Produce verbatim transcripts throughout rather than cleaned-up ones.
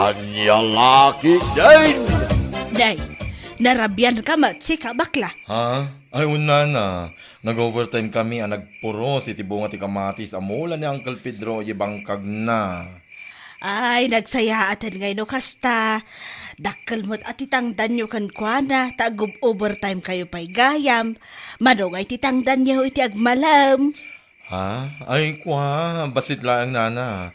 Ania la ketdin? Nay, narabian ka met, sika, bakla. Ha? Ay, unana. Nag-overtime kami a nagpuros iti bunga ti kamatis a mula ni Uncle Pedro iti bangkagna. Ay, nagsayaaten ngay no kasta. Dakkel met a ti tangdanyo kenkuana, ta agub-overtime kayo pay gayam. Mano ngay ti tangdanyo iti agmalem? Ha? Ay, kua, bassit laeng, nana.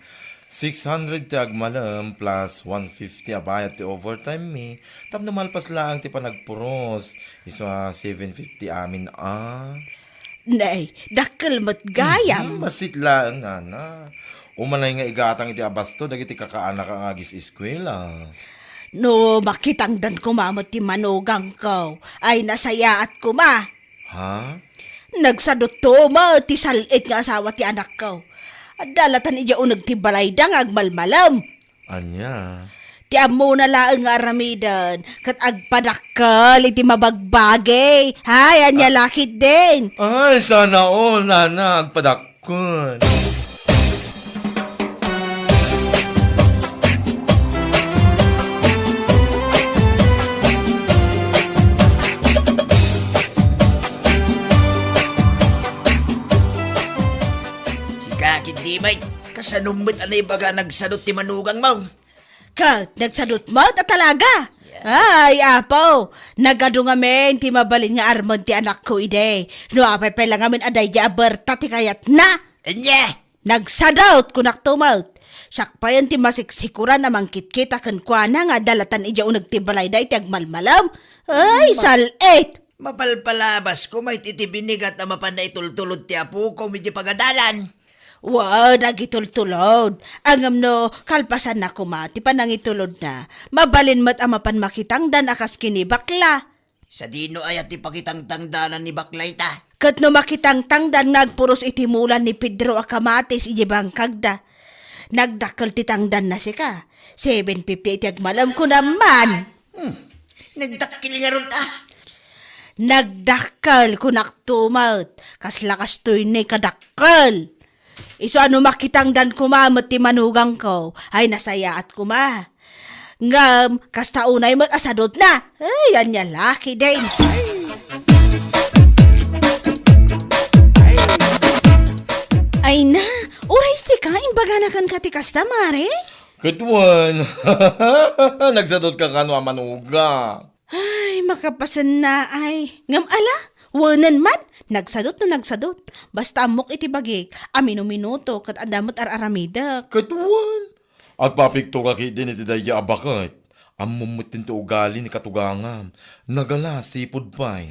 Six hundred ti agmalem plus one fifty a bayad ti overtime mi. Tapno malpas laeng ti panagpuros. Isu a seven fifty amin a. Nay, dakkel met gayam. Mhm, bassit laeng, nana. Umanay nga igatang iti abasto dagiti kakaanaka nga agis-eskuela. No makitangdan koma met ti manugangko, ay nasayaat koma. Ha? Nagsadutto met ti sal-it nga asawa ti anakko. Adda latan idiay uneg ti balayda nga agmalmalem. Ania? Ti ammona laeng nga aramiden, ket agpadakkel iti mabagbagi. Hay, ania la ketdin? Ay, sana all, nana, agpadakkel. Sika, Kidimay, kasano met a naibaga a nagsadut ti manugangmo? Ket nagsadut met a talaga. Yeah. Ay, Apo, nagadu ngamin ti mabalin nga armen ti anakko idi. No apay pay la ngamin a daydi a berta ti kayatna. Ania? Nagsadut, kunakto met. Siak payen ti masiksikuran a mangkitkita kenkuana nga adda latan idiay uneg ti balayda iti agmalmalem. Ay, ma- sal-it! Mapalpalabas koma iti binigat a mapan naitultulod ti apoko idiay pagadalan. Wen, agitultulod. Ngem no kalpasanna koma ti panangitulodna, mabalin met a mapan makitangdan a kas ken ni bakla. Sadino aya ti pakitangtangdanan ni bakla ita? Ket no makitangtangdan nga agpuros iti mula ni Pedro a kamatis idiay bangkagda, nagdakkel ti tangdanna sika. Seven fifty iti agmalem, kunam man. Hmm. Nagdakkel ngarud, ah. Nagdakkel, kunakto met. Kasla kastoy ni kadakkel. Isu a no makitangdan koma met ti manugangko, ay nasayaat koma. Ngem, kasta unay met a sadutna. Ay, ania la ketdin. Ay na, uray sika, imbagana kenka ti kasta, Mare? Ket wen, nagsadutka kano a manugang? Ay, makapasennaay. Ngem ala, wenen man, nagsadut no nagsadut. Basta ammok iti bagik, a minuminuto ket adda met ar-aramidek. Ket wen, agpapiktoka ketdin iti daydi a baket. Ammom met ti ugali ni katugangam. Nagala, sipud pay.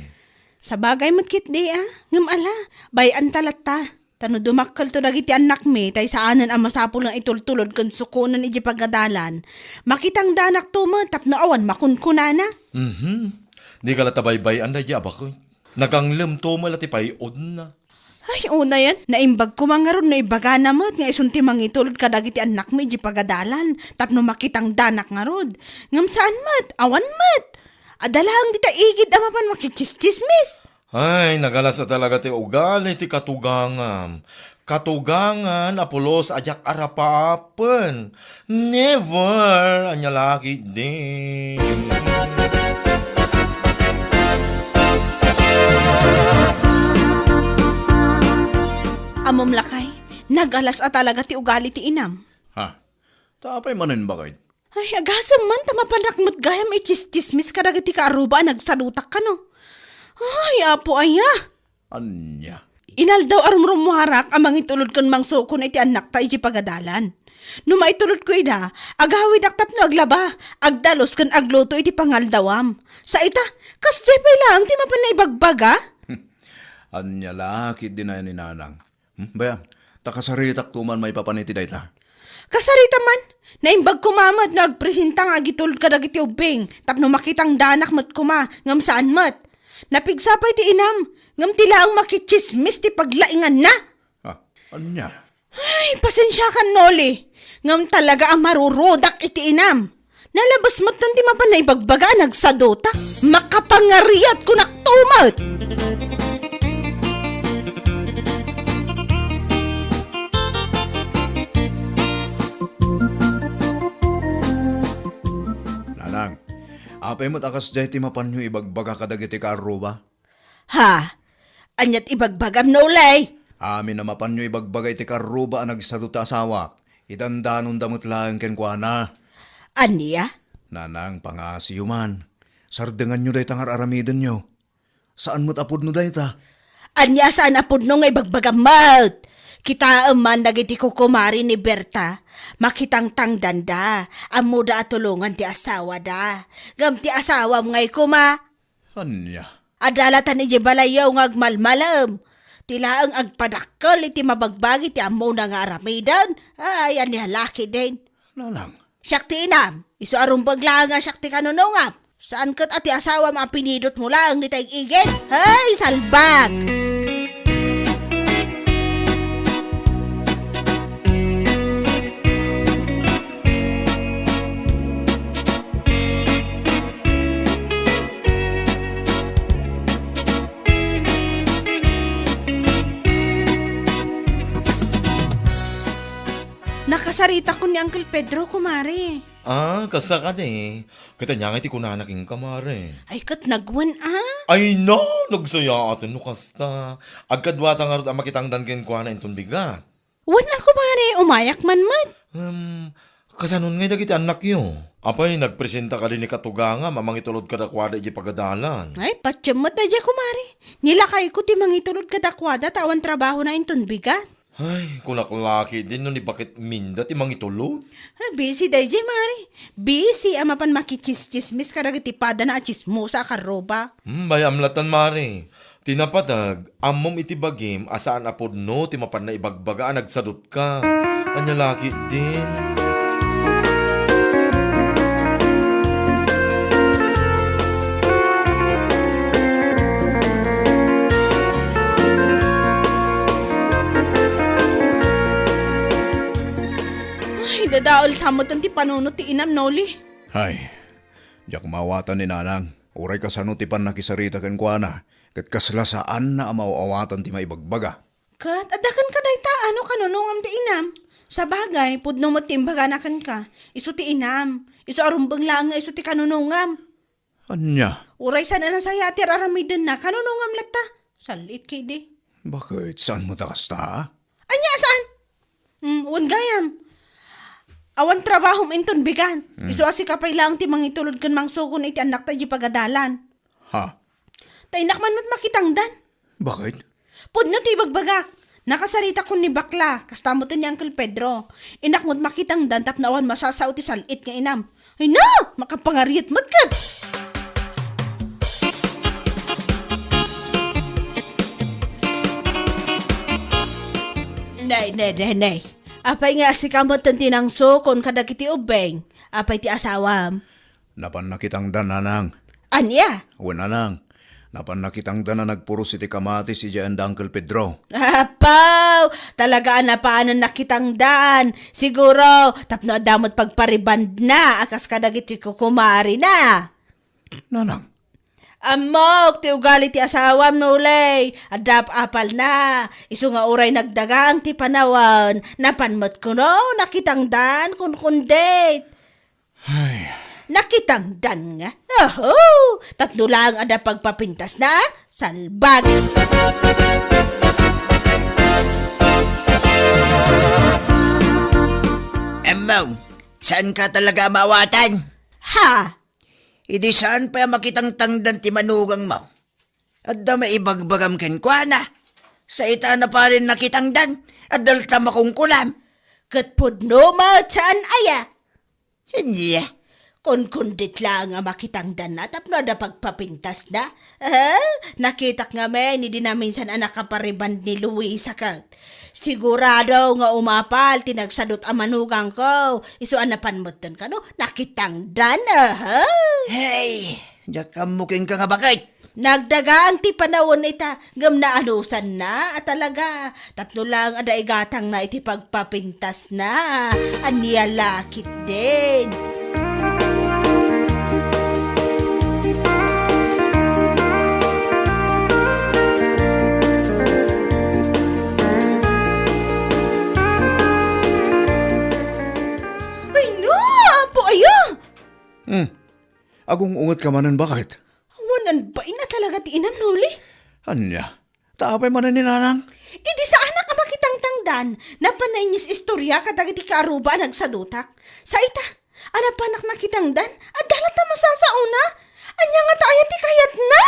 Sabagay met ketdi, a. Ngem ala, bay-anta latta. Ta no dumakkelto dagiti annakmi, tay saanen a masapul nga itultulod ken sukonen idiay pagadalan, makitangdanakto met tapno awan makunkunana. Mhm. Dika latta baybay-an daydi a baket. Naganglemto met la ti pay-odna. Ay, unayen, naimbag koma ngarud no ibagana met nga isun ti mangitulod kadagiti annakmi idiay pagadalan tapno makitangdanak ngarud. Ngem saan met, awan met. Adda laeng dita igid a mapan makitsismis. Ay, nagalas a talaga ti ugali ti katugangam. Katugangan a pulos a diak arapapen. Never! Ania la ketdi. Ammom lakay, nagalas a talaga ti ugali ti inam. Ha? Ta apay manen, baket? Ay, agasem man, ta mapanak met gayam itsistsismis kadagiti kaaruba a nagsadutak kano. Ay, Apo aya! Ania? Inaldaw a rumrummuarak a mangitulod ken mangsukon iti annakta idiay pagadalan. No maitulodko ida, agawidak tapno aglaba, agdalus ken agluto iti pangaldawam. Sa ita, kasdiay pay laeng ti mapan naibagbaga? Ania la ketdi nayan ni Nanang? Hmm, bay-am, ta kasaritakto man maipapan iti dayta. Kasarita man, naimbag koma met no agpresenta nga agitulod kadagiti ubbing, tapno makitangdanak met koma, ngem saan met. Napigsa pay ti inam, ngem ti laeng makitsismis ti paglainganna. Ah, ania? Ay, pasensiakan, Noli. Ngem talaga a marurudak iti inam. Nalabes met ti mapan naibagbaga a nagsaduta. Makapangariat kunak tumet. Apay met a kasdiay ti mapanyo ibagbaga kadagiti kaarruba? Ha? Aniat ibagbagam, Nolay? Amin a mapanyo ibagbaga iti kaarruba a nagsado ti asawak. Idandanonda met laeng kenkuana. Ania? Nanang, pangasiyo man. Sardenganyo dayta nga ar-aramidenyo. Saan met a pudno dayta. Ania saan a pudno nga ibagbagam met? Kitaem man dagiti kukumari ni Berta. Makitangtangdanda. Ammoda a tulongan ti asawada. Ngem ti asawam ngay koma. Ania? Adalatan idiay balayyo nga agmalmalem. Ti laeng agpadakkel iti mabagbagi ti ammona nga aramiden. Ay, ania laki din. Nanang, Siak ti inam, isu a rumbeng laeng a siak ti kanunungam. Saan ket a ti asawam a pinidotmo laeng dita ig-igim? Hey, salbag! Nakasaritakon ni Uncle Pedro, kumare. Ah, kasta kadi. Ket ania ngay ti kunana kenka, mare? Ay, ket nagwen, ah. Ay, no! Nagsayaaten no kasta. Agkaduata ngarud a makitangdan kenkuana inton bigat. Wen a, kumare, umayak man met. Em, kasanon ngay dagiti annakyo? Apay, nagpresenta kadi ni katugangam a mangitulod kadakuada idiay pagadalan? Ay, patiem met daydiay, kumare. Nilakayko ti mangitulod kadakuada ta awan trabahona inton bigat. Ay, kunak laki din no ni bakit minda ti mangitulod. Ah, busy daydiay, mare. Busy a mapan makitsistsismis kadagiti padana a tsismosa a karruba. Hmm, bay-am latan, mare. Ti napateg, ammom iti bagim a saan a pudno ti mapanna ibagbaga a nagsadutka. Ania laki din. Ay, dadael sa metten ti panunot ti inam, Noli. Ay, diak maawatan ni Nanang. Uray kasano ti pannakisarita kenkuana, ket kasla saanna a maaw-awatan ti maibagbaga. Ket adda kenka dayta a no kanunongam ti inam. Sabagay, pudno met ti imbagana kenka. Isu ti inam. Isu a rumbeng laeng nga isu ti kanunongam. Ania? Uray saan a nasayaat ti ar-aramidenna, kanunongam latta. Sal-it kidi. Baket, saan met a kasta? Ania a saan? Hmm, wen gayam. Awan trabahom inton bigat. Hmm. Isu a sika pay laeng ti mangitulod ken mangsukon iti annakta idiay pagadalan. Ha? Ta innak man met makitangdan. Baket? Pudno ti ibagbagak. Nakasaritakon ni bakla, kasta met ni Uncle Pedro. Innak met makitangdan tapno awan masasao ti sal-it nga inam. Ay na! Makapangariet met ket! Nay, nay, nay, nay. Apay nga sika met ti nangsukon kadagiti ubbing? Apay ti asawam? Napan nakitangdan, Nanang. Ania? Wen, Nanang. Napan nakitangdan a nagpuros iti kamatis idiay anda Uncle Pedro. Apaw! Talaga a napanan nakitangdan. Siguro, tapno adda met pagparibandna a kas kadagiti kukumarina. Nanang. Ammok ti ugali ti asawam, Nolay. Adda apalna. Isu nga uray nagdagang ti panawen, napan met kuno nakitangdan kunkundit. Ay. Nakitangdan nga. Oho! Tapno laeng adda pagpapintasna, salbag! Ammo, saan ka talaga maawatan? Ha? Idi saan pay a makitangtangdan ti manugangmo? Adda maibagbagam kenkuana. Sa ita na parin nakitangdan, adda latta makungkulam. Ket pudno met saan aya? Ania? Kunkundit laeng a makitangdanna tapno adda pagpapintasna. Eh, nakitak ngamin idi naminsan a nakapariband ni Luisa ket. Sigurado nga umapal ti nagsadut a manugangko. Isu a napan metten kano, nakitangdan, aha. Hey, diak ammo kenka nga baket. Nagdagaan ti panawen ita, ngem naanusanna a talaga. Tapno lang adda igatangna iti pagpapintasna. Ania la ketdin. Ay, no! Apo, ayo! Hmm. Agung-ungetka manen, baket? Awan, bain a talaga ti inam, Noli. Ania? Ta apay manen ni Nanang? Idi saanak a makitangtangdan, napan nainis-istorya kadagiti kaaruba a nagsadutak. Sa ita, a napanak nakitangdan, adda latta masasaona. Ania ngata aya ti kayatna?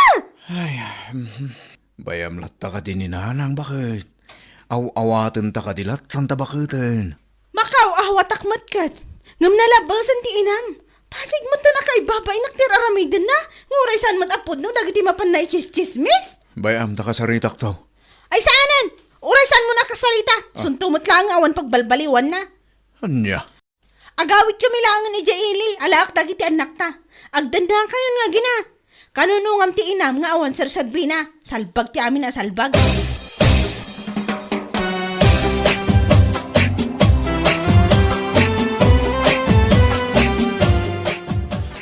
Ay, mhm. Bayam latta kadi ni Nanang, baket? Aw-awatenta kadi latta ta baketen? Makaaw-awatak met ket. Ngem nalabasan ti inam. Pasig met ta nakaibabainak ti ar-aramidenna, nga uray saan met a pudno dagiti mapan naitsistsismis. Bayam ta kasaritakto. Ay saanen! Uray saanmo nakasarita. Ah. Sunto met laeng nga awan pagbalbaliwanna. Ania? Agawidkami laengen idiay ili, alaak dagiti annakta. Agdennakayon nga agina. Kanunongam ti inam nga awan serserbina. Salbag ti amin a salbag.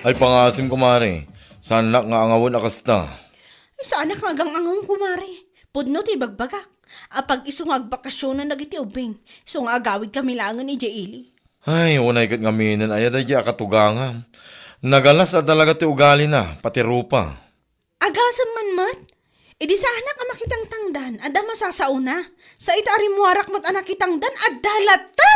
Ay, pangasim, kumare. Saanak nga angawen a kasta. Ay, saanak nga agang-angawem, kumare. Pudno ti ibagbagak. Apag isu nga agbakasionan dagiti ubbing. Isu nga agawidkami laengen idiay ili. Ay, unay ket ngaminen aya daydiay a katugangam. Nagalas a talaga ti ugalina, pati rupa. Agasem man met? Idi saanak a makitangtangdan, adda masasaona. Sa ita a rimmuarak met a nakitangdan, adda latta!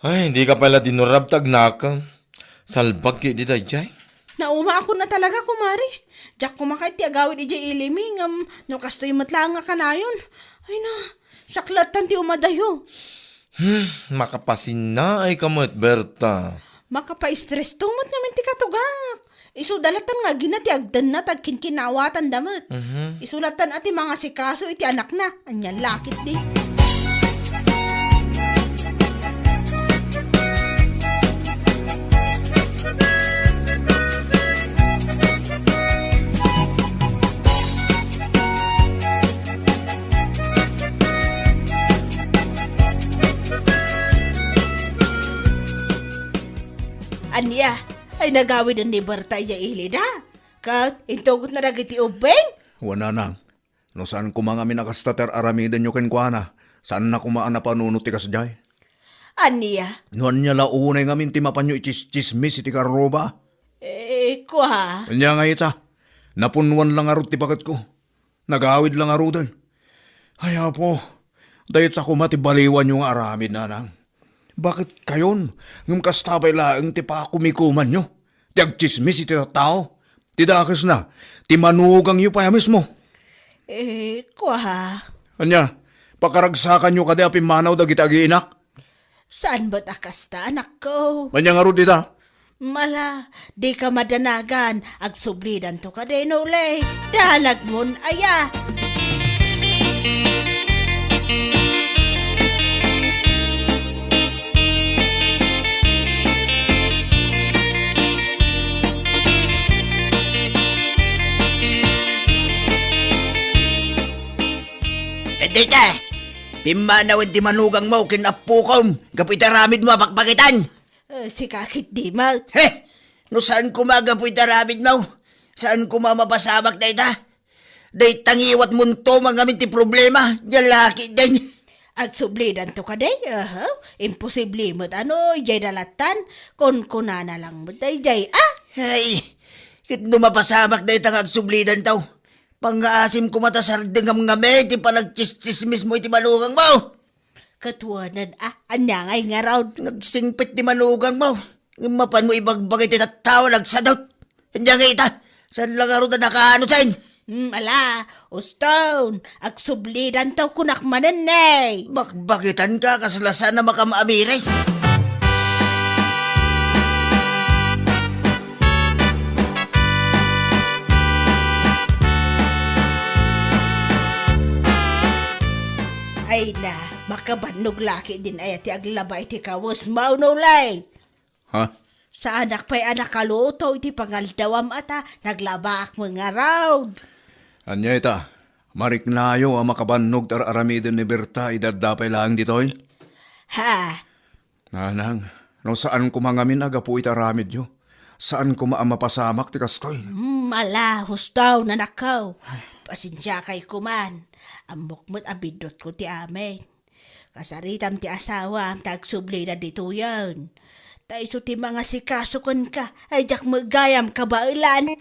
Ay, dika pay la dinurab ta agnakem. Salbag ketdi daydiay. Naumaakon a talaga, kumare. Diak koma kayat ti agawid idiay ilimi, ngem no kastoy met laeng nga kanayon. Ay na, siak lattan ti umadayo. Hmm, makapasinnaayka met, Berta. Makapa-stress to met ngamin ti katugangak. Isu da lattan nga agina ti agdenna ta agkinkinawatanda met. Mhm. Isu lattan a ti mangasikaso iti anakna. Anian la ketdi. Ania? Ay nagawiden ni Berta idiay ilida? Ket intugotna dagiti ubbing? Wen, Nanang. No saan koma ngamin a kasta ti ar-aramidenyo kenkuana, saanna koma a napanunot ti kasdiay. Ania? No ania la unay ngamin ti mapanyo itsistsismis iti karruba? Eh, kua. Ania nga ita? Napunnuan la ngarud ti baketko. Nagawid la ngaruden. Ay, Apo, dayta koma ti baliwanyo nga aramid, Nanang. Baket kayon, ngem kasta pay laeng ti pakumikumanyo? Ti agtsismis iti tattao? Ti dakesna, ti manugangyo pay a mismo? Eh, kua. Ania, pakaragsakanyo kadi a pimmanaw dagiti agiinak? Saan met a kasta, anakko? Ania ngarud ita? Mala, dika madanagan, agsublidanto kadi, Noli. Dalagmon aya. Dayta, pimmanawen ti manugangmo ken appokom gapu iti aramidmo a pakpakitan. Eh, sika ketdi met. He! No saan koma gapu iti aramidmo, saan koma a mapasamak dayta. Dayta ngiwatmonto man ngamin ti problema, nia la ketdin. Agsublidanto kadi? Aha, imposible met a no, idiay da lattan. Kunkunana lang met daydiay, a? Ay, ket no mapasamak dayta nga agsublidanto, pangngaasim koma ta sardengam ngamin ti panagtsistsismismo iti manugangmo. Ket wen a, ania ngay ngarud? Nagsingpet ti manugangmo. Ngem mapanmo ibagbaga iti tattao a nagsadut. Ania ngay ita? Saan la ngarud a nakaano, sen? Hmm, ala, uston, agsublidanto kunak manen, ne. Bakbakitanka, kasla saan a makaamires. Ay na, makabannog la ketdin aya ti aglaba iti kawesmo, Noli. Ha? Saanak pay a nakaluto iti pangaldawam a ta naglabaak met ngarud. Ania ita? Mariknayo a makabannog ti ar-aramiden ni Berta idi adda pay laeng ditoy? Ha? Nanang, no saan koma ngamin a gapu iti aramidyo, saan koma a mapasamak ti kastoy. Hmm, ala, husto, nanakko. Pasensiakay koman. Ammok met a biddutko ti amin. Kasaritam ti asawam ta agsublida ditoyen. Ta isu ti mangasikaso kenka, ay diak met gayam kabaelan.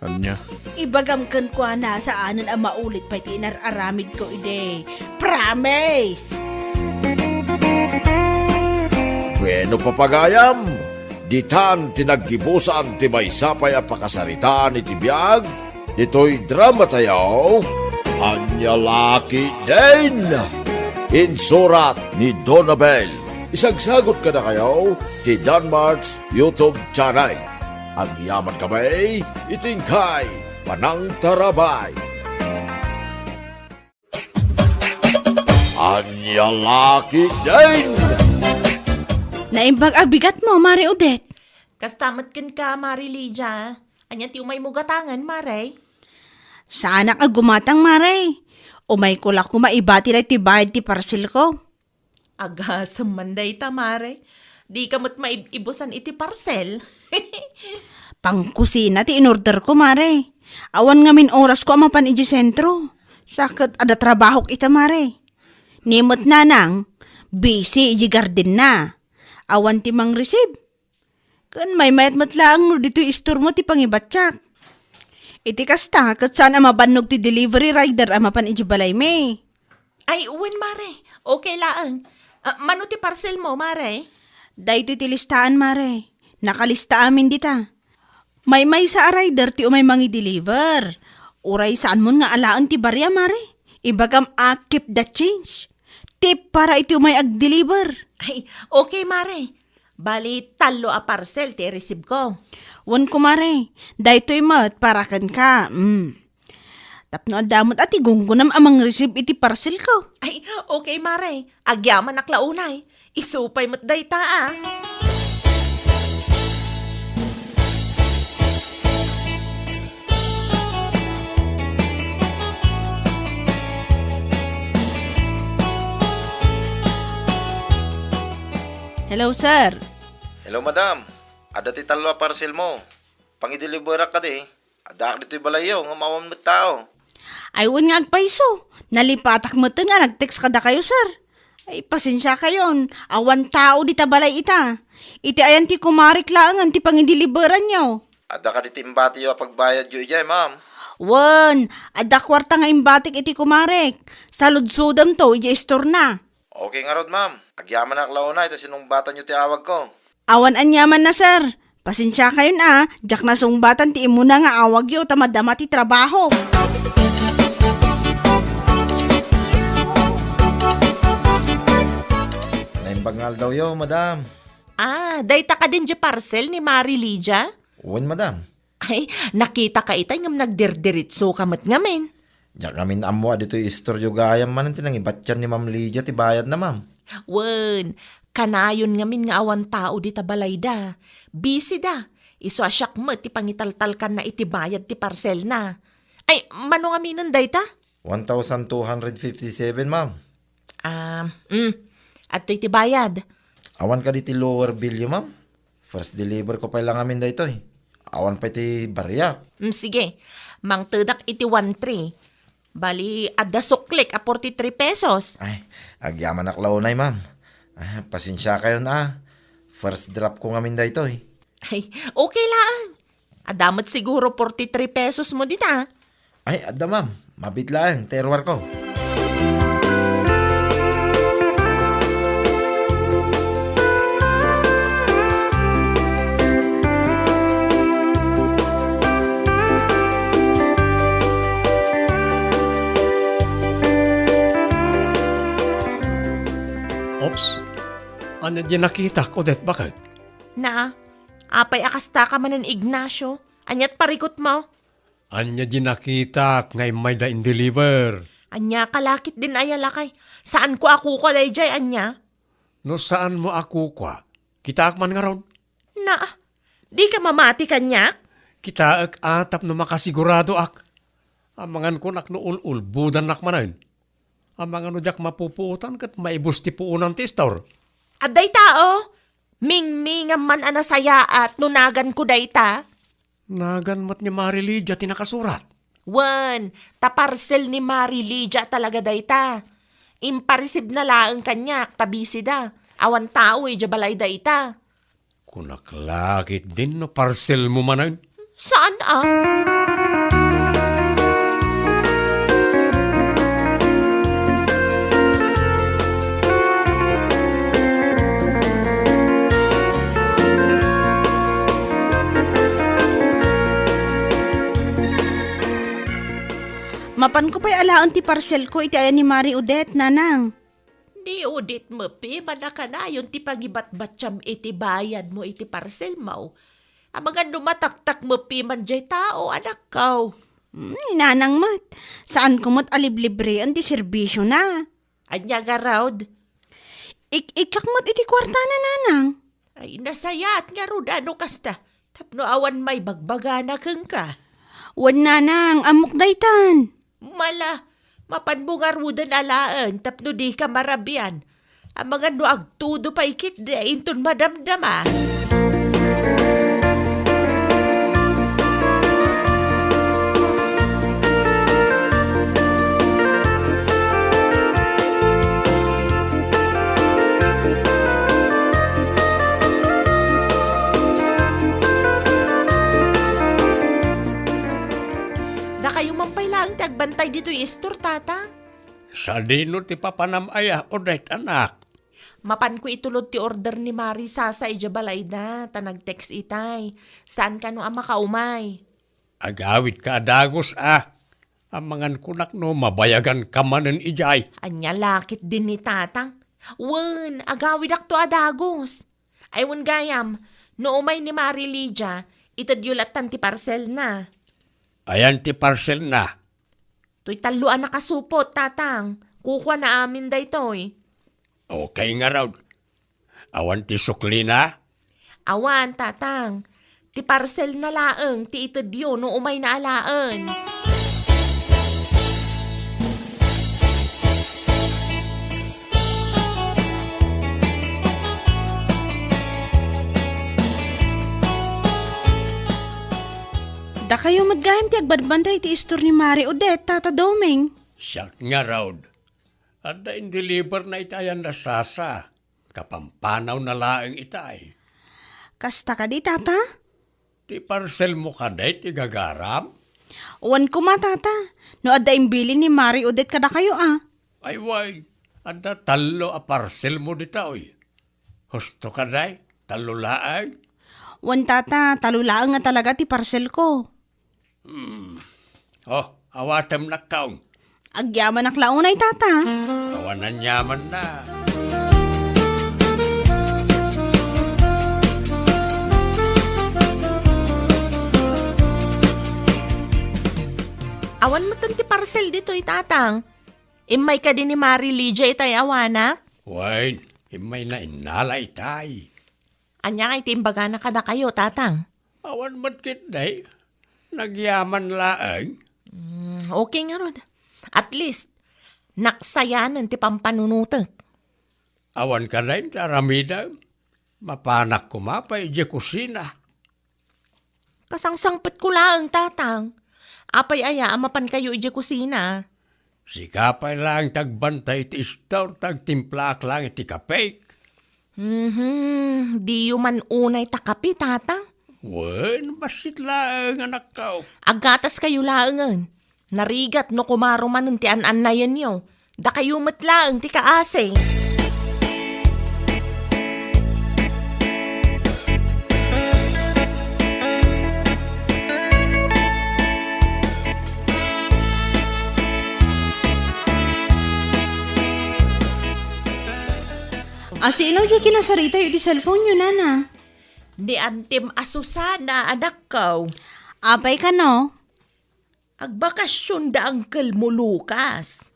Ania? Ibagam kenkuana, saanen a maulit pay ti inar-aramidko idi. Promise! Bueno, papagayam, ditan ti naggibusan ti maysa pay a pakasaritaan iti biag. Ditoy drama tayo, Ania La Ketdin! Insurat ni Donabel. Isagsagot kadakayo ti Danmark's YouTube channel. Agyaman kami iti inkay panangtarabay. Ania La Ketdin! Naimbag a bigatmo, Mare Odette. Kasta met kenka, Mare Lydia. Ania ti umaymo gatangen, Mare? Saanak a gumatang, Mare. Umayko la koma ibati daytoy bayad ti parcelko. Agasem man dayta, Mare. Dika met maib-ibusan iti parcel. Pangkusina ti inorderko, Mare. Awan ngamin orasko a mapan idiay sentro. Sa ket adda trabahok ita, Mare. Ni met nanang, busy idiay gardenna. Awan ti mangreceive. Ken maymayat met laeng no ditoy istormo ti pangibatiak. Iti kasta, ket saan a mabannog ti delivery rider a mapan idiay balaymi. Ay, wen, Mare. Okay laeng. Ah, mano ti parcelmo, Mare? Daytoy ti listaan, Mare. Nakalista amin dita. Maymaysa a rider ti umay mangi-deliver. Uray saanmon nga alaen ti baria, Mare. Ibagam a keep the change. Tip para iti umay ag-deliver. Ay, okay, Mare. Bali, tallo a parcel ti irisibko. Wen, kumare, daytoy met para kenka. Mm. Tapno adda met a ti gunggonam a mangreceive iti parcelko. Ay, okay, Mare. Agyamanak la unay. Isu pay met dayta, a. Hello, sir. Hello, madam. Adda ti tallo a parcelmo. Pangideliverak kadi. Addaak ditoy balayyo, ngem awan met tao. Ay, wen nga agpayso. Nalipatak met nga nag-text kadakayo, sir. Ay, pasensiakayon. Awan tao dita balay ita. Iti ayan ti kumarek laengen ti pangideliveranyo. Adda kadi ti imbatiyo a pagbayadyo idiay, ma'am? Wen, adda kuarta nga imbatik iti kumarek. Saludsodemto idiay istorna. Okay ngarud, ma'am. Agyamanak la unay ta sinungbatanyo ti awagko. Awan aniamanna, sir. Pasensiakayon a, diak nasungbatan ti immuna nga awagyo ta madama ti trabaho. Naimbag nga aldawyo, madam. Ah, dayta kadin diay parcel ni Mari Lydia? Wen, madam. Ay, nakitaka itay ngem nagdirdiritsoka met ngamin. Diak ngamin ammo a ditoy istoryo gayam manen ti nangibatian ni Ma'am Lydia ti bayadna, ma'am. Wen, kanayon ngamin nga awan tao dita balayda. Busy da. Isu a siak met ti pangitaltalkanna iti bayad ti parcelna. Ay, mano ngaminen dayta? One thousand two hundred fifty-seven, ma'am. Ah, mm. Adtoy ti bayad. Awan kadi ti lower billyo, ma'am? First deliver ko pay la ngamin daytoy. Awan pay ti bariak. Mm, sige. Mangtedak iti one three. Bali, adda suklik a forty-three pesos. Ay, agyamanak la unay, ma'am. Ah, pasensiakayon a. First drop ko ngamin daytoy. Ay, okay laeng. Adda met siguro forty-three pesos mo dita. Ay, adda, ma'am. Mabiit laeng ti iruarko. Oops. Ania diay nakitak, Odette, baket? Naa, apay a kastaka manen, Ignacio? Ania't parikutmo? Ania diay nakitak nga immayda in-deliver? Ania ka la ketdin aya lakay? Saanko a kukua daydiay, ania? No saanmo a kukua, kitaak man ngarud. Na, dika mamati kaniak? Kitaek a tapno makasiguradoak. Amangan kunak no ul-ulbodannak manen. Amangan no diak mapupuotan ket maibus ti puonan ti istor. Adda ita, o. Mingmingam man a nasayaat no naganko dayta. Nagan met ni Mari Lydia ti nakasurat. Wen, ta parcel ni Mari Lydia talaga dayta. Imparecibena laeng kaniak ta busy da. Awan tao idiay balayda ita. Kunak la ketdin no parselmo manen. Saan a? Mapanko pay alaen ti parselko iti ayan ni Mari Odette, Nanang. Ni Odette met piman a kanayon ti pangibatbatiam iti bayadmo iti parselmo. Amangan no mataktak met piman diay tao, anakko. Hmm, ni Nanang met. Saanko met a liblibreen ti serbisiona. Ania ngarud? Ik-ikkak met iti kuartana, Nanang. Ay, nasayaat ngarud a no kasta. Tapno awan maibagbagana kenka. Wen, Nanang, ammok daytan. Mala, mapanmo ngaruden alaen tapno dika marabian. Amangan no agtudo pay ketdi inton madamdama. Dakayo man pay laeng ti agbantay ditoy istor, Tatang. Sadino ti papanam aya, Odette, anak? Mapanko itulod ti order ni Mari Sasa idiay balayda, ta nag-text itay. Saan kano a makaumay? Agawidka a dagus a. Amangan kunak no mabayaganka manen idiay. Ania la ketdin ni Tatang? Wen, agawidakto a dagus. Ay, wen gayam, no umay ni Mari Lydia, itedyo lattan ti parselna. Ayan ti parselna? Toy tallo a nakasupot, Tatang. Kukuana amin daytoy. Okay ngarud. Awan ti suklina? Awan, Tatang. Ti parselna laeng ti itedyo no umayna alaen. Dakayo met gayam ti agbantay iti istor ni Mari Odette, Tata Doming. Siak ngarud. Adda indeliverna iti ayanna Sasa. Kapampanawna laeng itay. Kasta kadi, Tata? Ti parselmo kadi ti gagaram? Wen koma, Tata. No adda imbilin ni Mari Odette kadakayo a. Ay, wen. Adda tallo a parselmo ditoy. Husto kadi? Tallo laeng? Wen, Tata, tallo laeng nga talaga ti parselko. Hmm. Oh, awatem, nakkaw. Agyamanak la unay, Tata. Awan aniamanna. Awan metten ti parsel ditoy, Tatang. Immay kadi ni Mari Lydia itay awanak? Wen, immayna innala itay. Ania ngay ti imbagana kadakayo, Tatang? Awan met ketdi. Nagyaman laeng. Mm, okay ngarud. At least, naksayanen ti pampanunotek. Awan kadi ti aramidem. Mapanak koma pay idiay kusina. Kasangsangpetko laeng, Tatang. Apay aya a mapankayo idiay kusina? Sika pay laeng ti agbantay iti istor ta agtimplaak laeng iti kapek. Mhm, diyo man unay ta kape, Tatang? Wen, bassit laeng, anakko. Aggataskayo laengen. Narigat no kumaro manen ti an-annayenyo. Dakayo met laeng ti kaasi. Asilaw diay kinasaritayo iti cellphone-yo, Nana? Ni Antim a Susana, anakko. Apay kano? Agbakasion da angkelmo Lucas.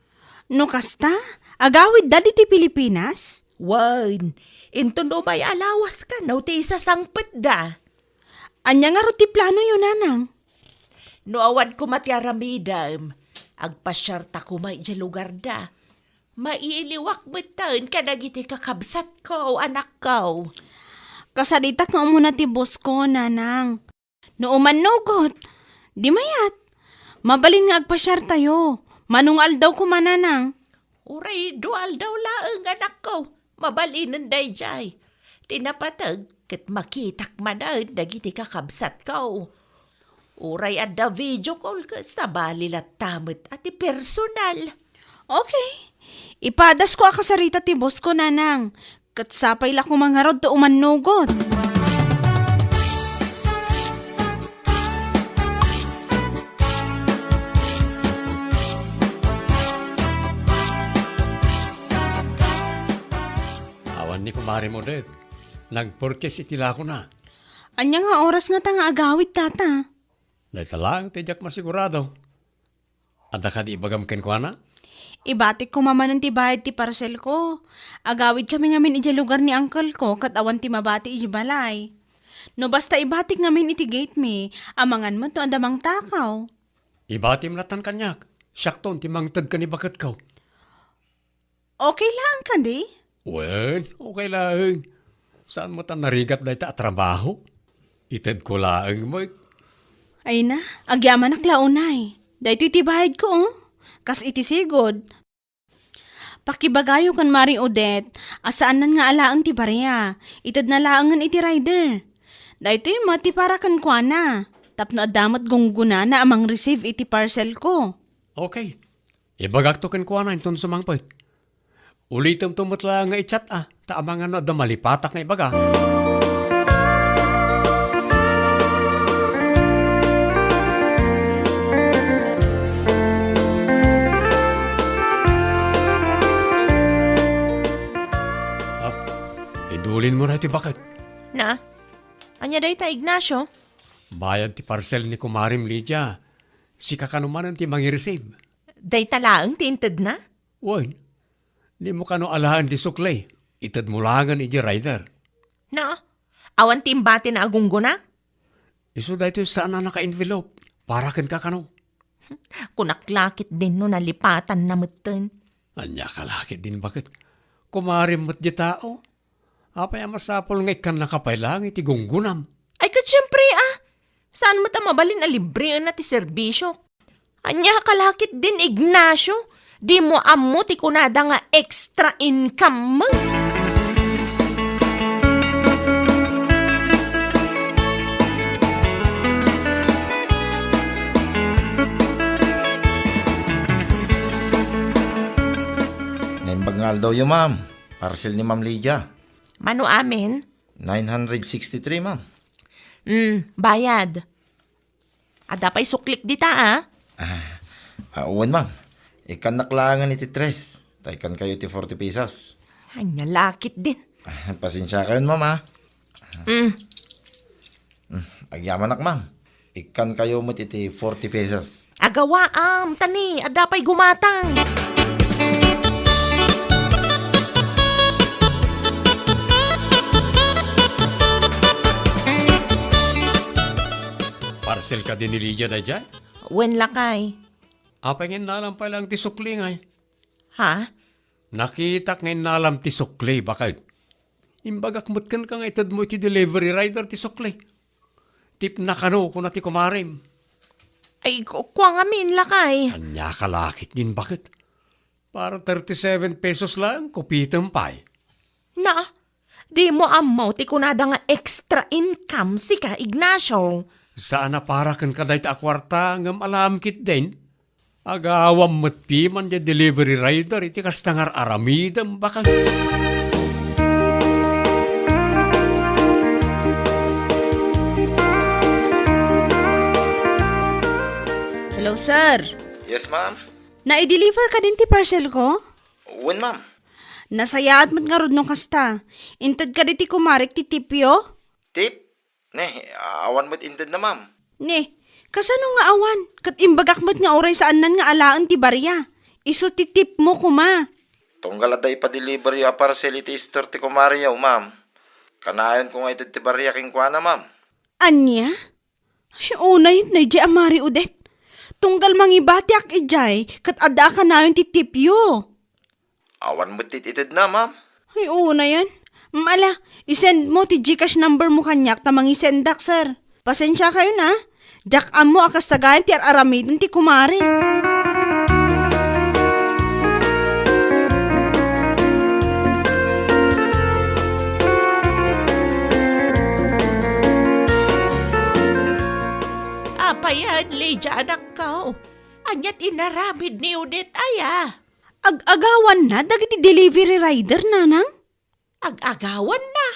No kasta, agawidda ditoy Pilipinas? Wen, inton umay a lawas kano ti isasangpetda. Ania ngarud ti planoyo, Nanang? No awan koma ti aramidem, agpasiarta koma idiay lugarda. Mailiwak metten kadagiti kakabsatko, anakko. Kasaditak nga umuna ti boss ko, Nanang. No umannugot, di mayat. Mabalin nga agpasiartayo. Mano nga aldaw koma, Nanang? Uray dua aldaw laeng, anakko. Mabalinen daydiay. Ti napateg, Ket makitak manen dagiti kakabsatko. Uray adda video call ket sabali latta met a ti personal. Okay. Ipadasko a kasarita ti boss ko, nanang. Ket sapay la koma ngarud ta umannugot. Awan ni Kumare Modet. Nagpurchase iti lakona. Ania nga oras ngata nga agawid, tata? Dayta laeng ti diak masigurado. Adda kadi ibagam kenkuana? Ibatik koma manen ti bayad ti parcel ko. Agawid kami ngamin idiay lugar ni uncle ko ket awan ti mabati idiay balay. No basta ibatik ngamin iti gate mi, amangan met no adda mangtakaw. Ibatim latan kaniak. Siakton ti mangted ken ni baketko. Okay laeng kadi? Wen, okay laeng. Saan met a narigat dayta a trabaho? Itedko laeng met. Ay na, agyamanak la unay. Daytoy ti bayadko, oh. Kas iti sigud. Pakibagayo ken Mari Odette a saannan nga alaen ti baria. Itedna laengen iti rider. Daytoy met ti para kenkuana. Tapno adda met gunggonana a mangreceive iti parcel ko. Okay. Ibagakto kenkuana inton sumangpet. Ulitemto met laeng nga i-chat a, ta amangan no adda malipatak nga ibaga. Ah, idulin mo na iti baket. Na, ania dayta, Ignacio? Bayad ti parcel ni kumarem Lydia. Sika kano manen ti mangi-receive. Dayta laeng ti intedna? Wen, dimo kano alaen ti sukli. Itedmo laengen idiay rider. Na, awan ti imbatina a gunggona? Isu daytoy saan a naka-envelope. Para kenka kano. Kunak la ketdin no nalipatanna metten. Ania ka la ketdin baket? Kumarem met diay tao. Apay a masapul nga ikkannaka pay laeng iti gunggonam? Ay, ket siempre, a. Saan met a mabalin a libreenna ti serbisiok? Ania ka la ketdin, Ignacio? Dimo ammo ti kunada nga extra income mo? Naimbag nga aldawyo, ma'am. Parcel ni Ma'am Lydia. Mano amin? Nine hundred sixty-three, ma'am. Mm, bayad. Adda pay suklik dita, a? Ah, ah, wen, ma'am. Ikkannak laengen iti tres. Ta ikkankayo ti forty pesos. Ania la ketdin. Ah, pasensiakayon, ma'am, a. Mm. Mm, agyamanak, ma'am. Ikkankayo met iti forty pesos. Agawaam, ta ni, adda pay gumatang. Parcel kadi ni Lydia daydiay? Wen, lakay. Apay nga innalam pay laeng ti sukli, ngay? Ha? Nakitak nga innalam ti sukli, baket. Imbagak met kenka nga itedmo iti delivery rider ti sukli. Tipna kano, kuna ti kumarem. Ay, ku-, kua ngamin, lakay. Ania ka la ketdin baket? Para thirty-seven pesos laeng, kupitem pay. Na, dimo ammo ti kunada nga extra income sika, Ignacio. Saan a para kenka dayta a kuarta, ngem alaem ketdin. Agawam met piman diay delivery rider iti kasta nga ar-aramidem, baket. Hello, sir. Yes, ma'am. Nai-deliver kadin ti parcel ko? Wen, ma'am. Nasayaat met ngarud no kasta. Inted kadi ti kumarek ti tipyo? Tip? Ne, awan met intedna, ma'am. Ne, kasano nga awan? Ket imbagak met nga uray saannan nga alaen ti baria. Isu ti tipmo koma. Tunggal adda ipa-deliveryo a parcel iti store ti kumareyo, ma'am. Kanayon ko nga ited ti baria kenkuana, ma'am. Ania? Ay, unay, daydiay a Mari Odette. Tunggal mangibatiak idiay, ket adda a kanayon ti tipyo. Awan met ti itedna, ma'am. Ay, unayen. Mala, i-send mo ti GCash number mo kaniak ta mangisendak, sir. Pasensiakayon, a. Diak ammo a kasta gayam ti ar-aramiden ti kumare. payen, Lydia, anakko. Aniat inaramid ni Odette aya? Ag-agawanna dagiti delivery rider, nanang? Ag-agawanna?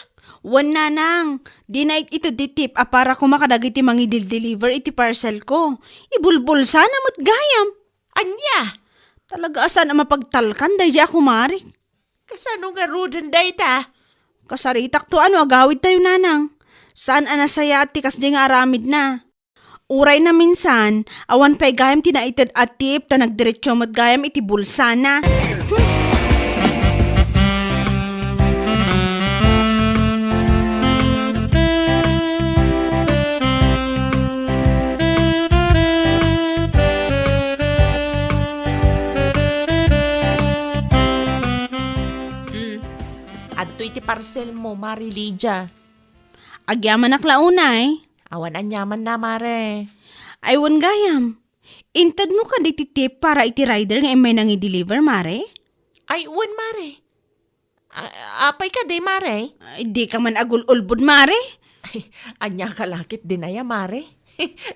Wen, nanang, dina it-, ited ti tip a para koma kadagiti mangidil-deliver iti parcelko. Ibulbulsana met gayam. Ania? Talaga a saan a mapagtalkan daydi a kumarik. Kasano ngaruden dayta? Kasaritakto no agawidtayo, nanang. Saan a nasayaat ti kasdi nga aramidna. Uray naminsan, awan pay gayam ti naited a tip ta nagdiretso met gayam iti bulsana. Hmm. Adtoy ti parcelmo, Mare Lydia. Agyamanak la unay. Awan aniamanna, Mare. Ay, wen gayam. Intedmo kadi ti tip para iti rider nga immay nangi-deliver, Mare? Ay, wen, Mare. A-, apay kadi, Mare? Ay, dika man agul-ulbod, Mare. Ay, ania ka la ketdin aya, Mare?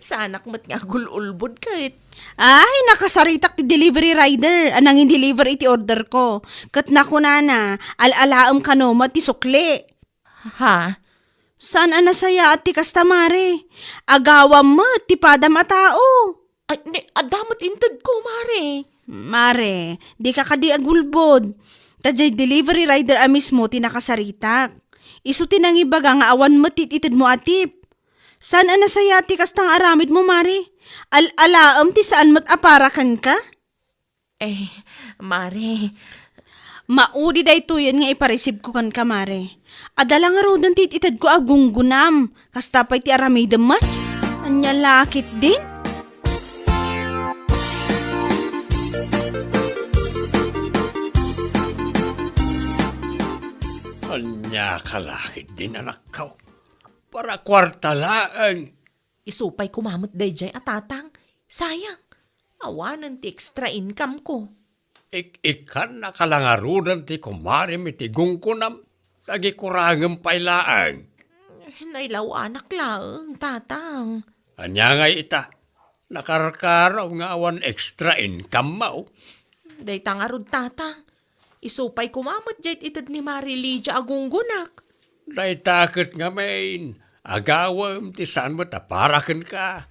Saanak met nga agul-ulbod ket. Ay, nakasaritak ti delivery rider a nangi-deliver iti orderko. Ket nakunana, al-alaem kano met ti sukli. Ha? Saan a nasayaat ti kasta, Mare? Agawam met ti padam a tao. Ay, ne, adda met intedko, Mare. Mare, dika kadi agulbod. Ta diay delivery rider a mismo ti nakasaritak. Isu ti nangibaga nga awan met ti itedmo a tip. Saan a nasayaat ti kasta nga aramidmo, Mare? Al-alaem ti saan met a para kenka? Eh, Mare. Maudi daytoyen nga ipareceive-ko kenka, Mare. Adda la ngaruden ti it-itedko a gunggunam. Kasta pay ti aramidem met. Ania la ketdin? Ania ka la ketdin, anakko? Para kuarta laeng. Isu pay koma met daydiay a tatang. Sayang. Awanen ti extra income ko. Ik-, ikkannaka la ngaruden ti kumarem iti gunggunam, ta gikurangem pay laeng. Nailawanak laeng, tatang. Ania ngay ita? Nakarkaraw nga awan extra income mo. Dayta ngarud, tatang. Isu pay koma met diay ited ni Mare Lydia a gunggunak. Dayta ket ngamin, agawem ti saan met a para kenka.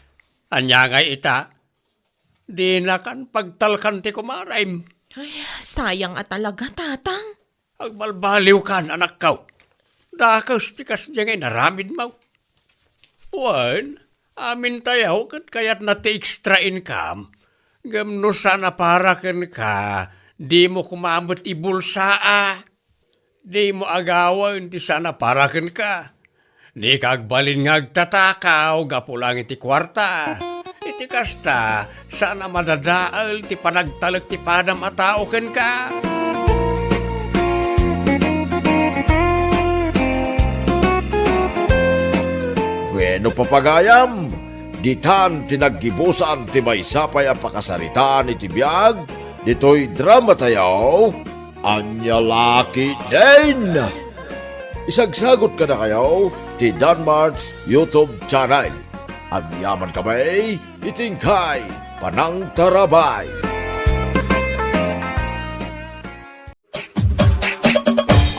Ania ngay ita? Dinakan pagtalkan ti kumarem. Ay, sayang a talaga, tatang. Agbalbaliwkan, anakko. Dakes ti kasdiay nga inaramidmo. Wen, amintayo ket kayatna ti extra income. Ngem no saan a para kenka, dimo koma met ibulsaa. Dimo agawen ti saan a para kenka. Dika agbalin nga agtatakaw gapu laeng iti kuarta. Iti kasta, saan a madadael ti panagtalek ti padam a tao kenka. Bueno, papagayam, ditan ti naggibusan ti maysa pay a pakasaritaan iti biag ditoy dramatayo. Ania la ketdin? Isagsagot kadakayo ti Danmart's YouTube channel. Agyamankami iti inkay panangtarabay.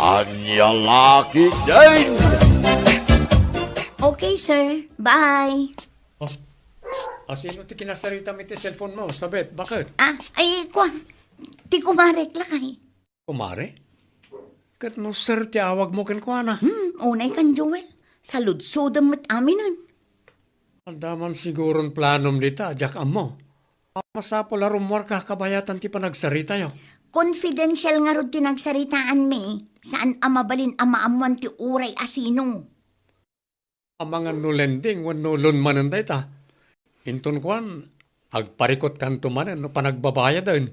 Ania la ketdin? Okay, sir. Bye. Oh, asino ti kinasaritam iti cellphone mo, Sabet? Bakit? Ah, ay, kua. Ti kumarek lakay. Kumare? Ket no sir ti awagmo kenkuana? Hmm, unay kan Joel. Saludsodem met aminen. Adda man siguron planom dita, diak ammo. Masapul a rummuarka kabayatan ti panagsaritayo. Confidential ngarud ti nagsaritaanmi. Saan a mabalin a maammoan ti uray a sino. Amangan no lending wenno loan manen dayta. Inton kuan, agparikutkanto manen no panagbabayaden.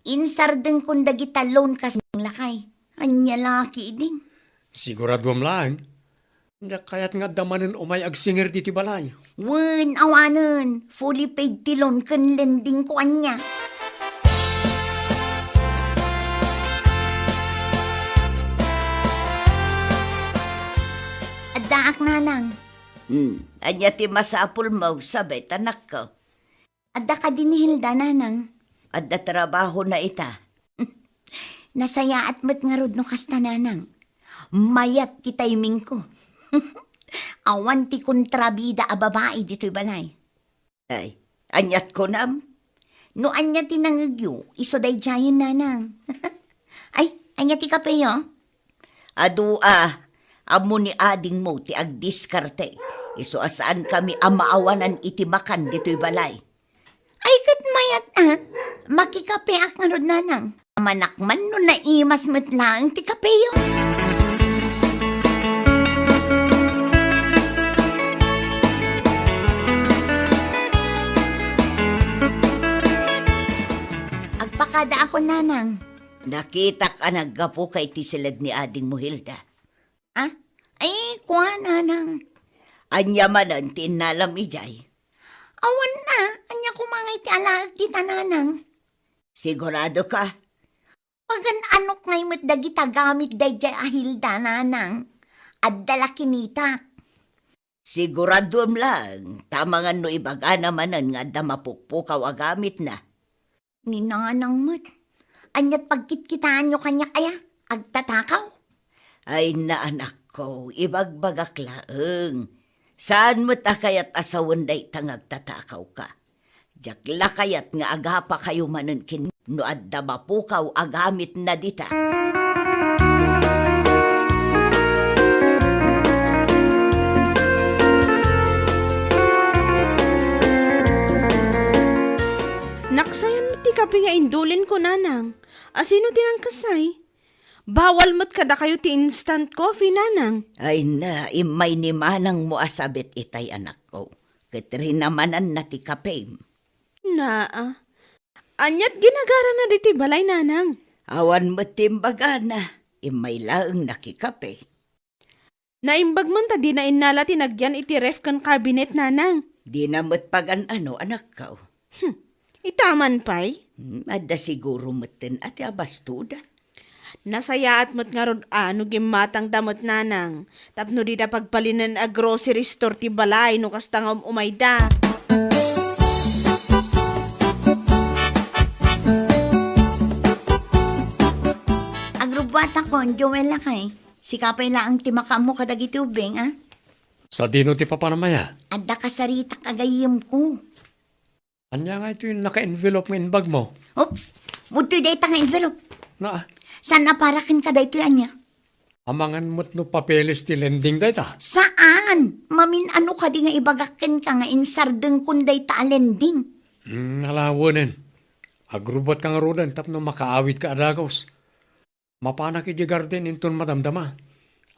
Insardenkon dagita loan kas lakay. Ania la ketdin? Siguraduem laeng. Diak kayat nga adda manen umay agsingir ditoy balay. Wen, awanen. Fully paid ti loan ken lending ko ania. Addaak, nanang. Hmm, ania ti masapulmo, Sabet, anakko? Adda kadi ni Hilda, nanang? Adda trabahona ita. Nasayaat met ngarud no kasta, nanang. Mayat ti timingko. Awan ti kontrabida a babai ditoy balay. Ay, aniat kunam? No ania ti nangegyo, isu daydiayen, nanang. Ay, ania ti kapeyo? Adu a, ammo ni adingmo ti agdiskarte. Isu a saankami a maawanan iti makan ditoy balay. Ay, ket mayat a. Makikapeak ngarud, nanang. Amannak man no naimas met laeng ti kapeyo. Agpakadaakon, nanang. Nakitak a naggapuka iti siled ni adingmo, Hilda. Ah? Ay, kua, nanang. Ania manen ti innalam idiay? Awan a, ania koma ngay ti alaek dita, nanang? Sigurado ka? Pagan-anok ngay met dagita gamit daydiay a Hilda, nanang. Adda la kinitak. Siguraduem laeng, ta amangan no ibagana manen nga adda mapukpukaw a gamitna. Ni nanang met. Aniat pagkitkitaanyo kaniak aya? Agtatakaw? Ay, na, anakko, ibagbagak laeng. Saan met a kayat a sawen dayta nga agtatakawka. Diak la kayat nga agapakayo manen ken no adda mapukaw a gamitna dita. Naksayan met ti kape nga indulinko, nanang. Asino ti nangkasay? Bawal met kadakayo ti instant coffee, nanang. Ay na, immay ni manangmo a Sabet itay, anakko. Ket rinamananna ti kapem. Naa. Aniat ginagarana ditoy balay, nanang? Awan met ti imbagana. Immay laeng nakikape. Naimbag man ta dina innala ti nagyan iti ref ken cabinet, nanang. Dina met pagan-ano, anakko. Hmm. Ita man pay? Hmm, adda siguro metten a ti abastoda. Nasayaat met ngarud a no gimmatangda met, nanang, tapno dida pagbalinen a grocery store ti balay no kasta nga um-umayda. Agrubbuatakon, Joel, lakay. Sika pay laeng ti makaammo kadagiti ubbing, a? Sadino ti papanam aya? Adda kasaritak a gayyemko. Ania ngay toy naka-envelope nga imbagmo? Oops! Udtoy dayta nga envelope. Naa. Saan a para kenka daytoy ania? Amangan met no papeles ti lending dayta? Saan! Mamin-ano kadi nga ibagak kenka nga insardengkon dayta a lending? Hmm, ala, wenen. Agrubbuatka ngaruden tapno makaawitka a dagus. Mapanak idiay garden inton madamdama.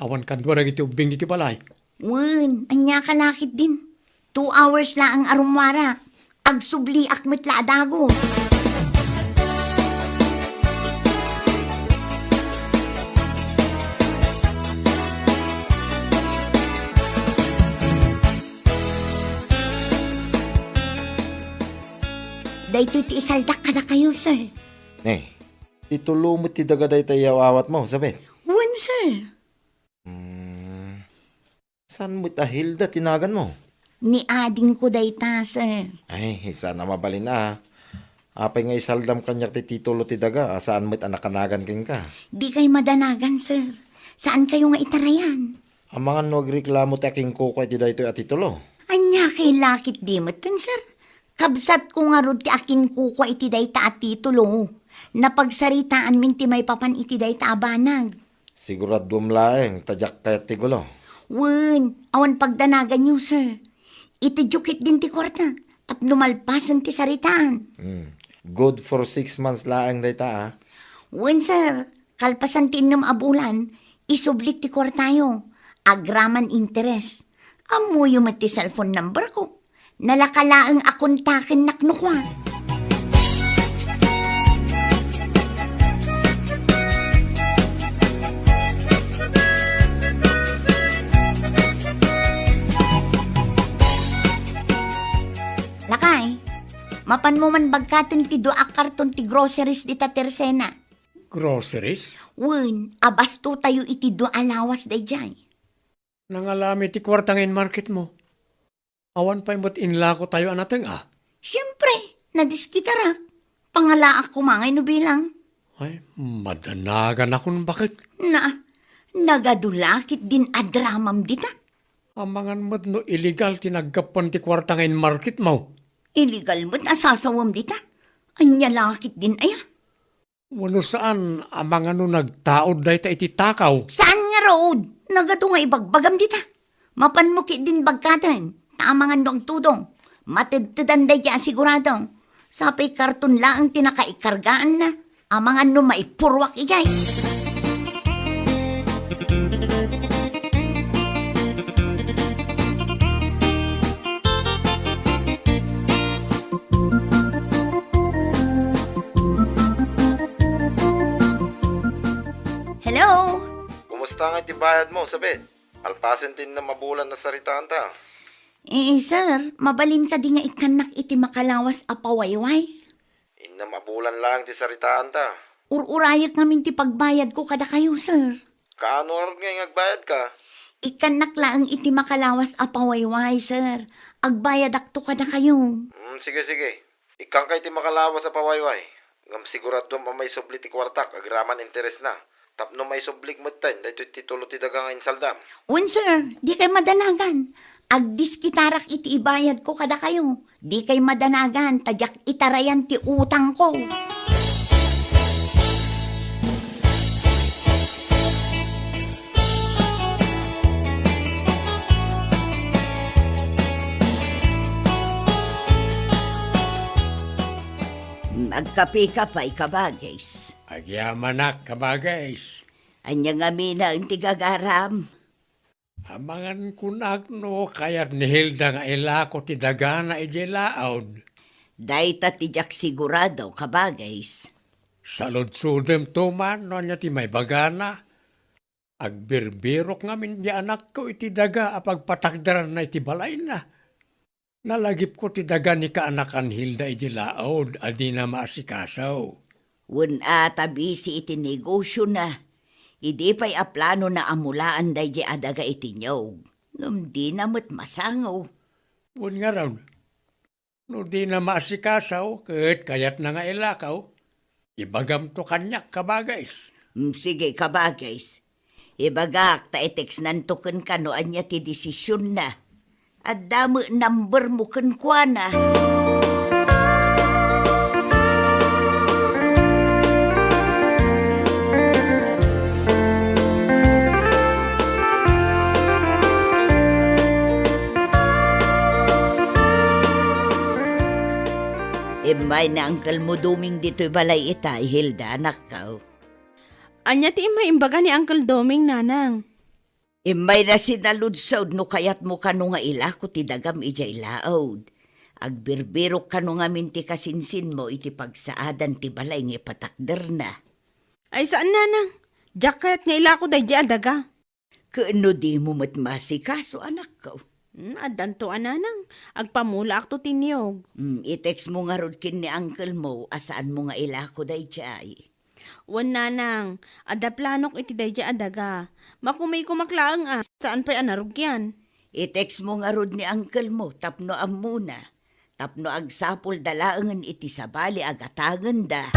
Awan kadua dagiti ubbing iti balay. Wen, ania ka lakit din? Two hours laeng a rummuarak. Agsubliak met la a dagus. Daytoy ti isaldak kadakayo, sir. Eh, Ti tulo met ti daga dayta iyaw-awatmo, Sabet? Wen, sir. Hmm. Saan met a Hilda ti naganmo? Ni adingko dayta, sir. Ay, saan a mabalin a. Apay nga isaldam kaniak ti titulo ti daga a saan met a nakanagan kenka? Dikay madanagan, sir. Saankayo nga itarayan. Amangan no agreklamo ti akinkukua iti daytoy a titulo? Ania kay lakit di metten, sir? Kabsatko ngarud ti akinkukua iti dayta a titulo. Napagsaritaanmin ti maipapan iti dayta a banag. Siguraduem laeng ta diak kayat ti gulo. Wen, awan pagdanaganyo, sir. Itedyo ketdin ti kuarta tapno malpasen ti saritaan. Hmm. Good for six months laeng dayta, a. Wen, sir. Kalpasan ti innem a bulan, isublik ti kuartayo. Agraman interes. Ammoyo met ti cellphone number ko. Nalaka laeng a kontakennak no kua. Lakay, mapanmo man bagkaten ti dua a karton ti groceries dita Tersena. Groceries? Wen, abastotayo iti dua a lawas daydiay. Nangalami ti kuarta nga in-marketmo. Awan pay met inlakotayo a nateng-a? Siempre, nadiskitarak. Pangalaak koma ngay no bilang. Ay, madanagan a kun baket. Na, nagadu la ketdin a dramam dita. Amangan met no illegal ti naggapuan ti kuarta nga inmarketmo. Illegal met a sasawem dita. Ania la ketdin aya? Wenno saan, amangan no nagtaud dayta iti takaw? Saan ngarud? Nagadu nga ibagbagam dita. Mapanmo ketdin bagkaten, ta amangan no agtudong. Matedtedan daydiay a sigurado. Sapay karton laeng ti nakaikargaanna. Amangan no maipurruak idiay. Hello? Kumusta nga iti bayadmo, Sabet? Alpasen ti innem a bulan a saritaanta. Eh, sir, mabalin kadi nga ikkannak iti makalawas a pawayway? Innem a bulan laeng ti saritaanta. Ur-urayek ngamin ti pagbayadko kadakayo, sir. Kaano ngarud ngay nga agbayadka? Ikkannak laeng iti makalawas a pawayway, sir. Agbayadakto kadakayo. Hmm, sige, sige. Ikkanka iti makalawas a pawayway. Ngem siguraduam a maisubli ti kuartak agraman interesna. Tapno maisublik metten daytoy titulo ti daga nga insaldam. Wen, sir, dikay madanagan. Agdiskitarak iti ibayadko kadakayo. Dikay madanagan ta diak itarayan ti utangko. Agkapeka pay, kabagis. Agyamanak, kabagis. Ania ngamin ti gagaram? Amangan kunak no kayat ni Hilda nga ilako ti dagana idiay laud. Dayta ti diak sigurado, kabagis. Saludsodemto man no ania ti maibagana. Agbirbirok ngamin di anakko iti daga a pagpatakderanna iti balayna. Nalagipko ti daga ni kaanakan Hilda idi laud a dina maasikaso. Wen a ta bisi iti negosiona, idi pay a planona a mulaan daydiay a daga iti niog, ngem dina met masango. Wen ngarud, no dina maasikaso ket kayatna nga ilakaw, ibagamto kaniak, kabagis. Mm, sige, kabagis. Ibagak ta i-textnanto kenka no ania ti desisionna. Adda met numbermo kenkuana. Immay ni Uncle mo Doming ditoy balay ita, Hilda, anakko. Ania ti immay imbaga ni Uncle Doming, nanang? Immayna sinaludsod no kayatmo kano nga ilako ti dagam idiay laud. Agbirbirok kano ngamin ti kasinsinmo iti pagsaadan ti balay nga ipatakderna. Ay, saan, nanang. Diak kayat nga ilako daydiay a daga. Ken no dimo met maasikaso, anakko? Hmm, addanto a, nanang. Agpamulaakto ti niog. Hmm, i-textmo ngarud ken ni uncle mo a saanmo nga ilako daydiay. Wen, nanang, adda planok iti daydiay a daga. Makumikomak laeng a, saan pay a narugian. I-textmo ngarud ni uncle mo tapno ammona, tapno agsapulda laengen iti sabali a gatangenda.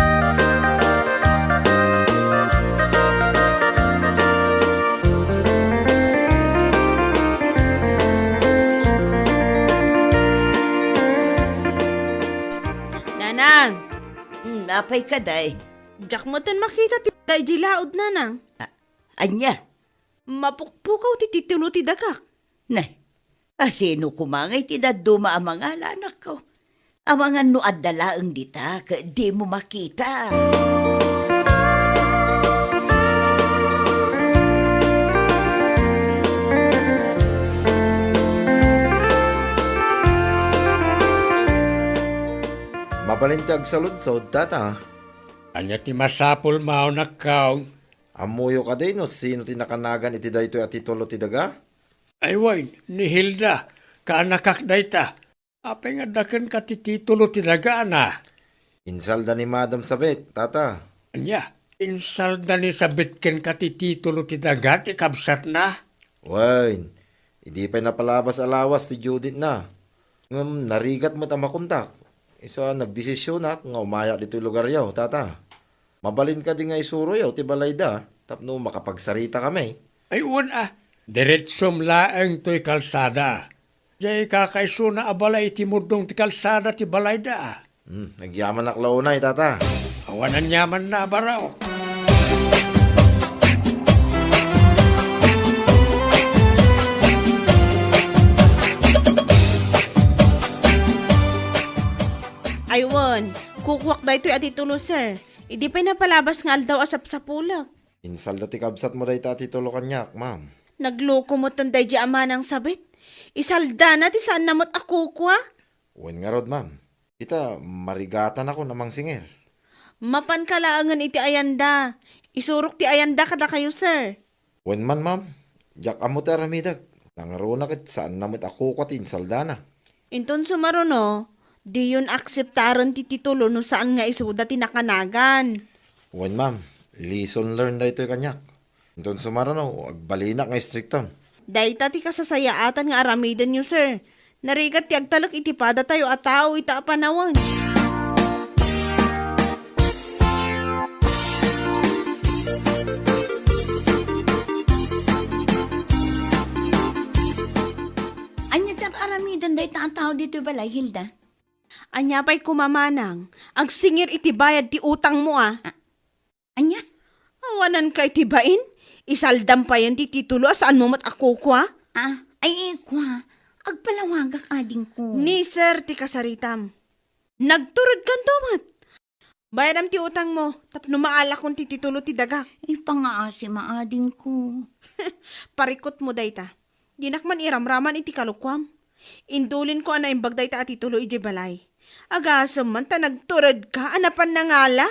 Nanang! Hmm, apay kadi? Diak metten makita ti daydiay laud, nanang. A-, ania? Mapukpukaw ti titulo ti dagak. Nay, asino koma ngay ti dadduma a mangala, anakko? Amangan no adda laeng dita ket dimo makita. Mabalin ti agsaludsod, tata. Ania ti masapulmo, anakko? Ammoyo kadi no sino ti nakanagan iti daytoy a titulo ti daga? Ay wen, ni Hilda, kaanakak dayta. Apay nga adda kenka ti titulo ti dagana? Insalda ni Madam Sabet, tata. Ania, insalda ni Sabet kenka ti titulo ti daga ti kabsatna? Wen, idi pay napalabas a lawas ti due date-na. Ngem narigat met a makontak. Isu a nagdesisionak nga umayak ditoy lugaryo, tata. Mabalin kadi nga isuroyo ti balayda tapno makapagsaritakami? Ay, wen a. Diretsom laeng toy kalsada. Diay kakaisuna a balay iti murdong ti kalsada ti balayda. Hmm, nagyamanak la unay, tata. Awan aniamanna a baraok. Ay wen, kukuak daytoy a titulo, sir. Idi pay napalabas nga aldaw a sapsapulek. Insalda ti kabsatmo dayta a titulo kaniak, ma'am. Nagloko metten daydi a manang sabit. Isaldana ti saanna met a kukua. Wen ngarud, ma'am. Ita, marigatanakon a mangsingir. Mapanka laengen iti ayanda. Isurok ti ayanda kadakayo, sir. Wen man, ma'am. Diak ammo ti aramidek. Nangruna ket saanna met a kukua ti insaldana. Inton sumaruno, diyon akseptaren ti titulo no saan nga isuda ti nakanagan. Wen, ma'am. Lesson learned daytoy kaniak. Inton sumaruno, agbalinak nga istrikton. Dayta ti kasasayaatan nga aramidenyo, sir. Narigat ti agtalek iti padatayo a tao ita a panawen. Ania ti ar-aramiden dayta a tao ditoy balay, Hilda? Ania pay koma manang, agsingir iti bayad ti utangmo a. A-, ania? Awananka iti bain? Isaldam payen ti titulo a saanmo met a kukua? Ah, ay, ikua. Agpalawagak, adingko. Ni sir ti kasaritam. Nagturedkanto met. Bayadam ti utangmo, tapno maalakon ti titulo ti dagak. Ipangaasim, adingko. Parikutmo dayta. Dinak man iramraman iti kalukuam. Indulinko a naimbag dayta a titulo idiay balay. Agasem man ta nagturedka a napan nangala.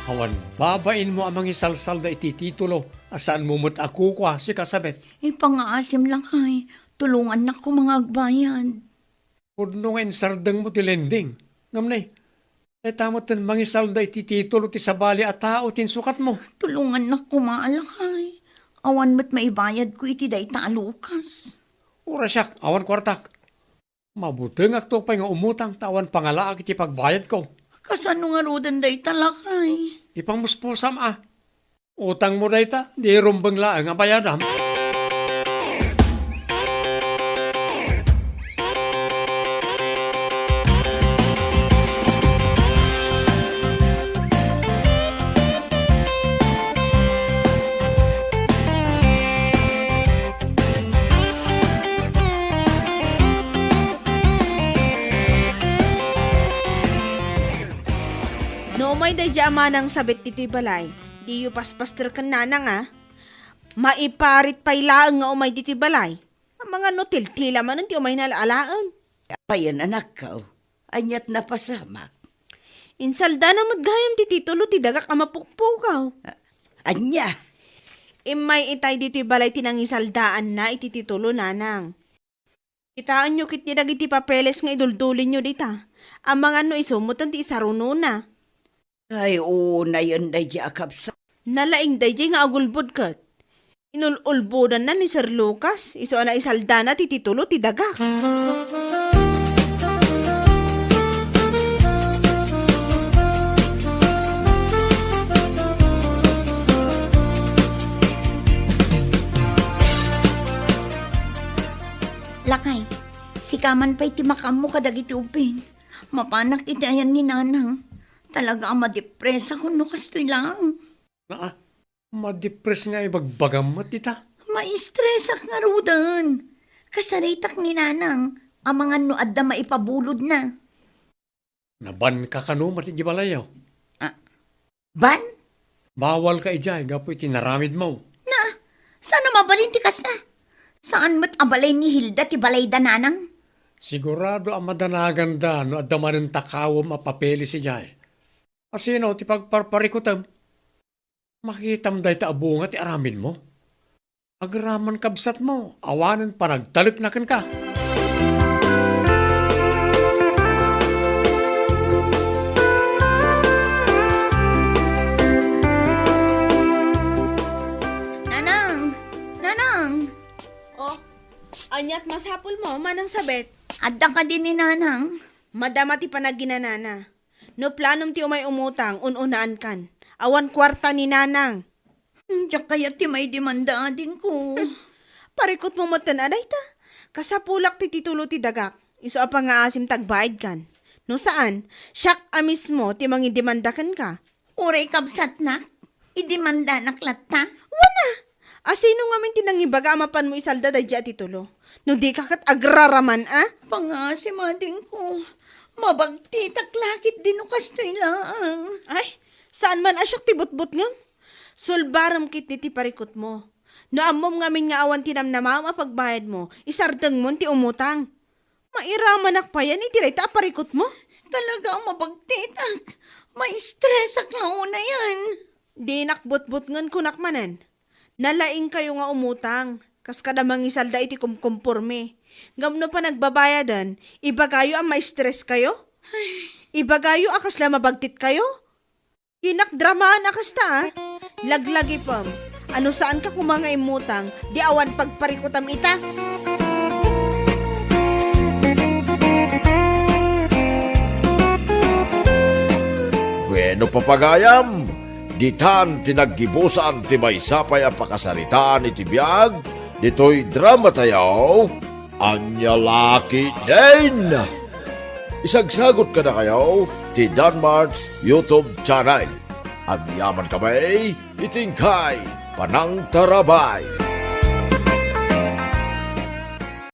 Awan babainmo a mangisalsalda iti titulo a saanmo met a kukua, sika, Sabet. Ipangaasim, lakay. Tulongannak koma nga agbayad. Pudno nga insardengmo ti lending. Ngem ne, dayta metten mangisalda iti titulo ti sabali a tao ti insukatmo. Tulongannak koma, lakay. Awan met maibayadko iti dayta a lukas. Uray siak, awan kuartak. Mabutengakto pay nga umutang ta awan pangalaak iti pagbayadko. Kasano ngaruden dayta, lakay? Ipangmuspusam a. Utangmo dayta, di rumbeng laeng a bayadam. No umay daydi a manang sabit ditoy balay, diyo paspaster ken nanang a. Maiparit pay laeng nga umay ditoy balay. Amangan no tiltila manen ti umayna alaen. Payen, anakko. Aniat napasamak? Insaldana met gayam ti titulo ti dagak a mapukpukaw. A-, ania? Immay itay ditoy balay ti nangisaldaanna iti titulo, nanang. Kitaenyo ketdi dagiti papeles nga iduldulinyo dita. Amangan no isu metten ti isarunona. Ay, unayen daydi a kabsat. Nalaing daydi nga agulbod ket. Inul-ulbodanna ni Sir Lucas, isu a naisaldana ti titulo ti dagak. Lakay, sika man pay ti makaammo kadagiti ubbing. Mapanak iti ayan ni Nanang. Talaga a madepresakon no kastoy laeng. Naa, madepres nga ibagbagam met ita. Maistresak ngaruden. Kasaritak ni Nanang, amangan no adda maipabulodna. Nabanka kano met iti balayyo? Ah, ban? Bawalka idiay gapu iti naramidmo. Na, saan a mabalin ti kasta? Saan met a balay ni Hilda ti balayda, Nanang? Sigurado a madanaganda no adda manen takawem a papeles idiay. Asino ti pagparparikutem? Makitam dayta a bunga ti aramidmo. Agraman kabsatmo, awanen panagtalekna kenka. Sabet, adda kadi ni Nanang? Madama ti panaginanana. No planom ti umay umutang, un-unaankan. Awan kuarta ni Nanang. Hmm, diak kayat ti maidemanda, adingko. Parikutmo metten a dayta. Kasapulak ti titulo ti dagak. Isu a pangngaasim ti agbaadkan. No saan, siak a mismo ti mangidemanda kenka. Uray kabsatnak, idemandanak latta? Wen a! A sino ngamin ti nangibaga a mapanmo isalda daydiay a titulo? No dika ket agraraman a? Pangngaasim, adingko. Mabagtitak la ketdi no kastoy laeng. Ay, saan man a siak ti butbutngem? Sulbarem ketdi ti parikutmo. No ammom ngamin nga awan ti namnamaem a pagbayadmo, isardengmon ti umutang. Mairamanak payen iti dayta a parikutmo? Talaga a mabagtitak. Maistresak la unayen. Dinak butbutngen, kunak manen. Nalaingkayo nga umutang, kas kada mangisalda iti kumkumpormi. Ngem no panagbabayaden, ibagayo a maistreskayo? Ibagayo a kasla mabagtitkayo? Dinak dramaan a kasta, a. Laglagipem. A no saanka koma nga immutang, di awan pagparikutam ita. Bueno, papagayam, ditan ti naggibusan ti maysa pay a pakasaritaan iti biag ditoy dramatayo, Ania La Ketdin. Isagsagot kadakayo ti Danmart's YouTube channel. Agyaman kami iti inkay panangtarabay.